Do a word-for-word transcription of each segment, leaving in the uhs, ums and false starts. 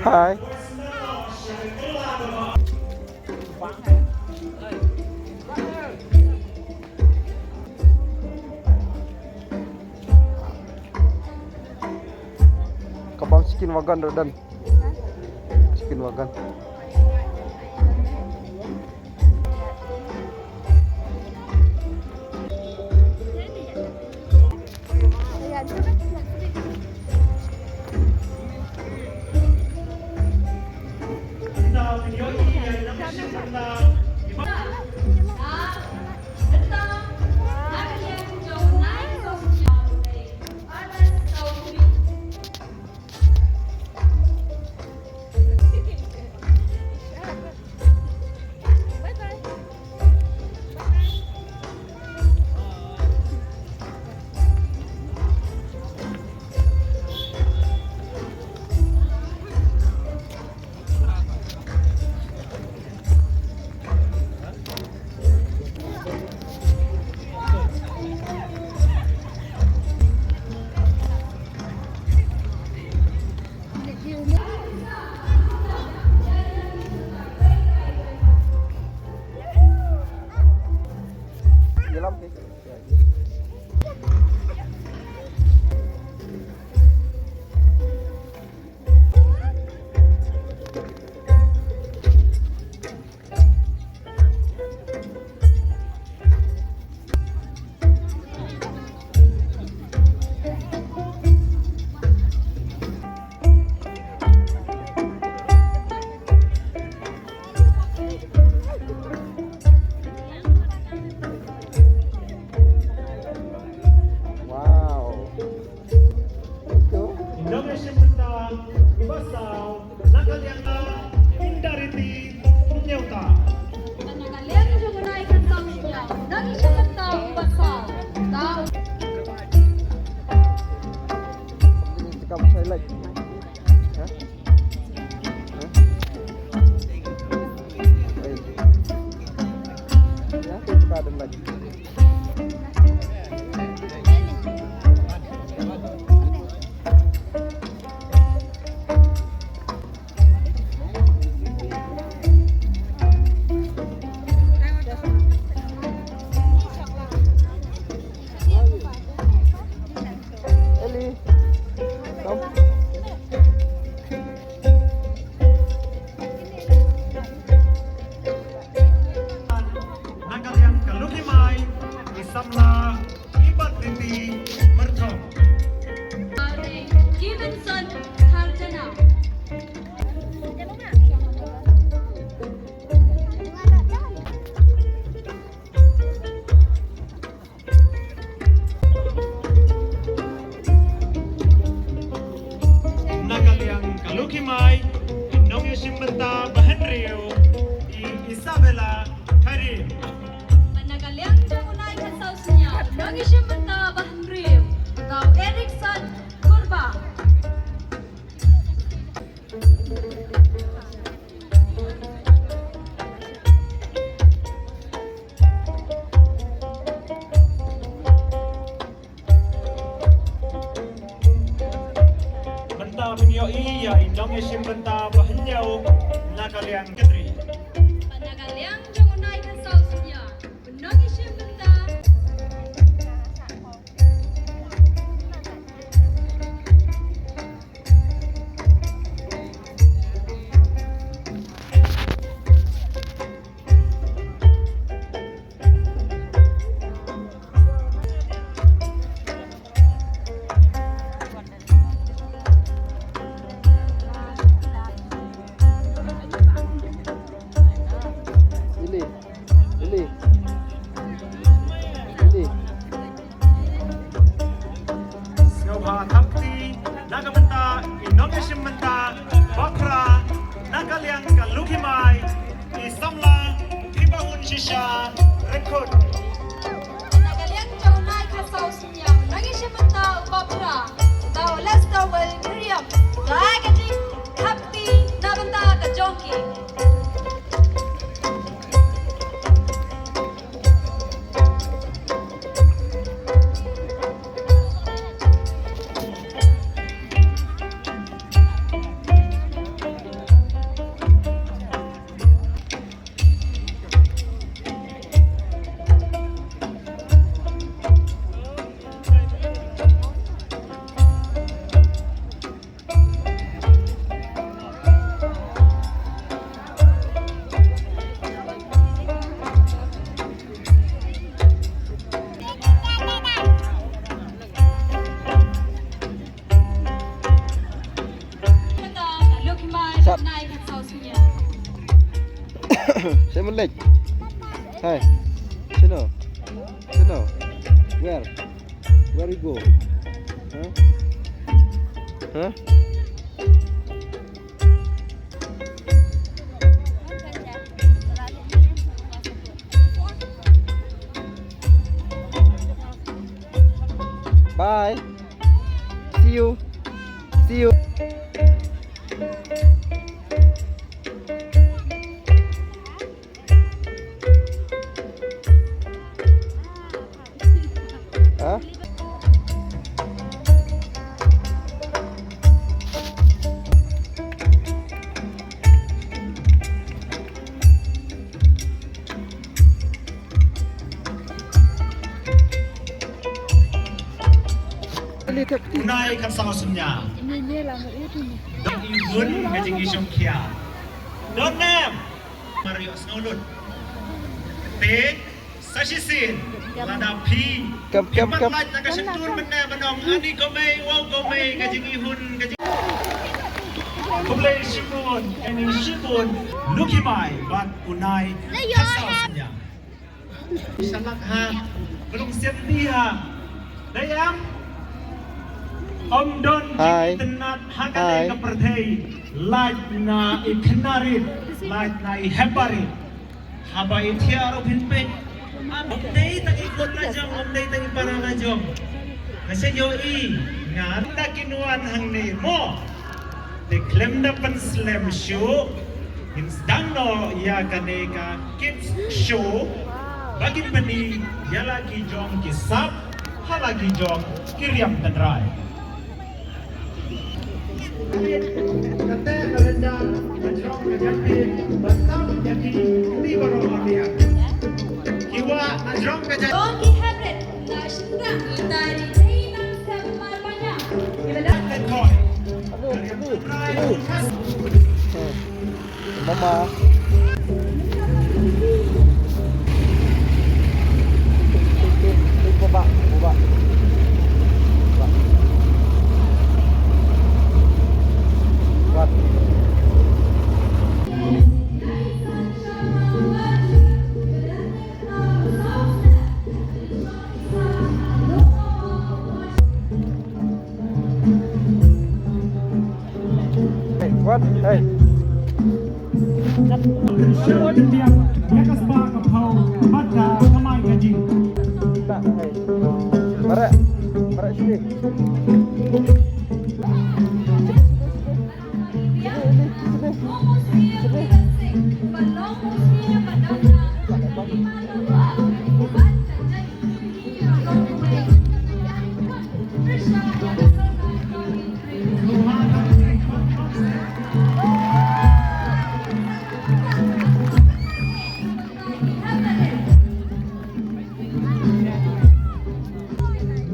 Hi. Kabam chicken wagon ruh don. Chicken wagon. Wow. Nongshim bynta uba saw na ka liang ka Indariti Newta. Na ka liang jong u nai ka saw sñiaw. Nongshim bynta uba saw. Tau. Kam sai lek. Ha? Ha? Ei. Ya, tu ka dem lek. Eli, come. Na ka liang ka Lucky Mai, i samla i Bat Riti Myrthong. Givenson Kharjana. Na ka liang ka Lucky Mai, i nongïashim bynta ba hynriew, i Isabella Khairi. Na ka liang jong u nai ka saw sñiaw, nongïashim bynta ba hynriew, tau Erickson Kurba. Mynta phin ïohi ïa i nongïashim bynta ba hynñiew na ka liang Kynrih. Na ka liang jong u nai ka saw sñiaw, nongïashim bynta. Ili. Ili. Ili. Sngewbha thap kti na ka bynta i nongïashim bynta ba phra na ka liang ka Lucky Mai, i samla Hibahun Shisha Ryngkhut. Na ka liang jong u nai ka saw sñiaw, nongïashim bynta ba phra, tau Lester Well Miriam. Ka ai ka jingthap kti na bynta ka jong ki. No. Where? Where you go? Huh? Huh? Bye. See you. See you. Ha? Unai khatsaw synñia. Don i hun ka jingïashongkhia. Don nem. Mar ïohsngew lut. Te sa shisien lada phi, kam, kam, kam, lait na ka shyntur mynne ban ong ani ko mei, wow ko mei, ka jingïahun, ka jing. Khublei shibun, ani shibun, Lucky Mai bad Unai khatsaw synñia. Shalak ha, belum siap dia. Dayang. Ym don jingïatynnad ha kane ka pyrthei. Lait na i khynnarit, lait na i hepbarit. Haba i thiah ruh phin peit. Ym dei tang i kot la jong, ym dei tang i para la jong. Nga sa ïohi, nga da kin wan hangne mo. Te khlem da pynslem shuh, ngin sdang noh ïa kane ka kids show ba kin pyni ïa la ki jong ki sap ha la ki jong ki riam tynrai. Kata ka rynda na jrong ka jati ba tam ïa ki kti baroh arliang. Ki wah na jrong ka jati. Don ki hybrid. Mama. Baba, baba. Baba. Baba. Hey, what? Hey. Mareh, mareh sini.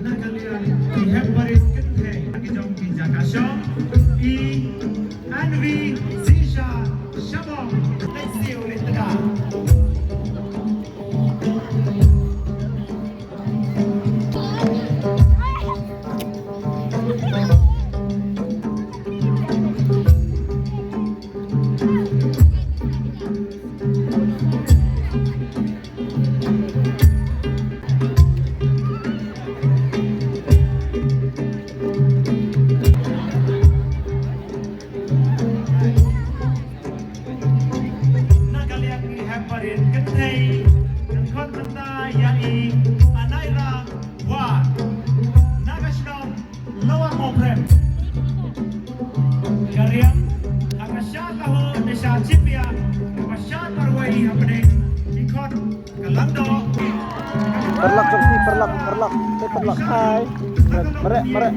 Na ka liang ki hep barit kynthei ki jong ki jaka shong, i Anvi Zisha Shabong. Let's see, let's go. Na ka liang ki hep barit kynthei, kan khot mynta ïa i Anaira War. Na ka shnong Lower Mawprem. Ka riam ha ka shad Lahore ne shad Chipia, ka shad marwei hapdeng ki khot ka Langdoh. Paralok, paralok, paralok. Te paralok. Hai. Mareh, mareh.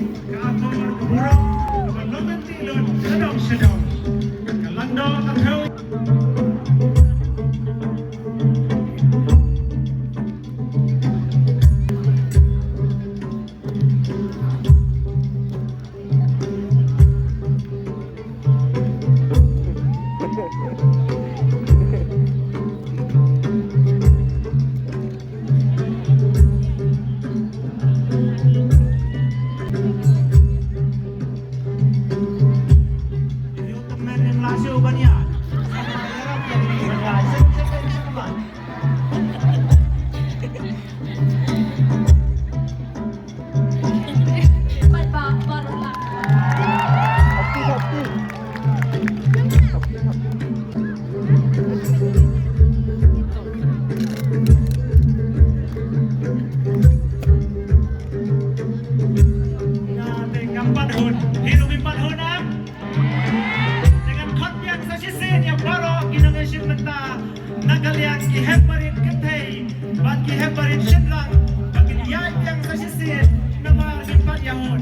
Namar ngim pat ïa mut.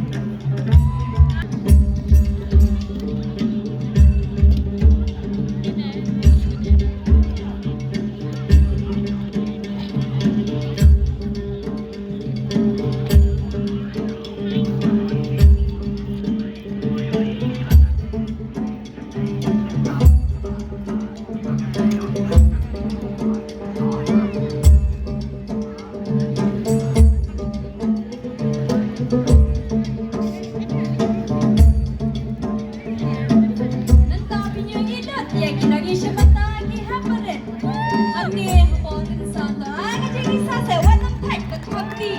Nangta phi ïohi lut ïa ki nongïashim bynta ki ha barit. Hangne hapoh Rynsan to. Ai ka jingïaseng sa se wat lam thait ka khop ki.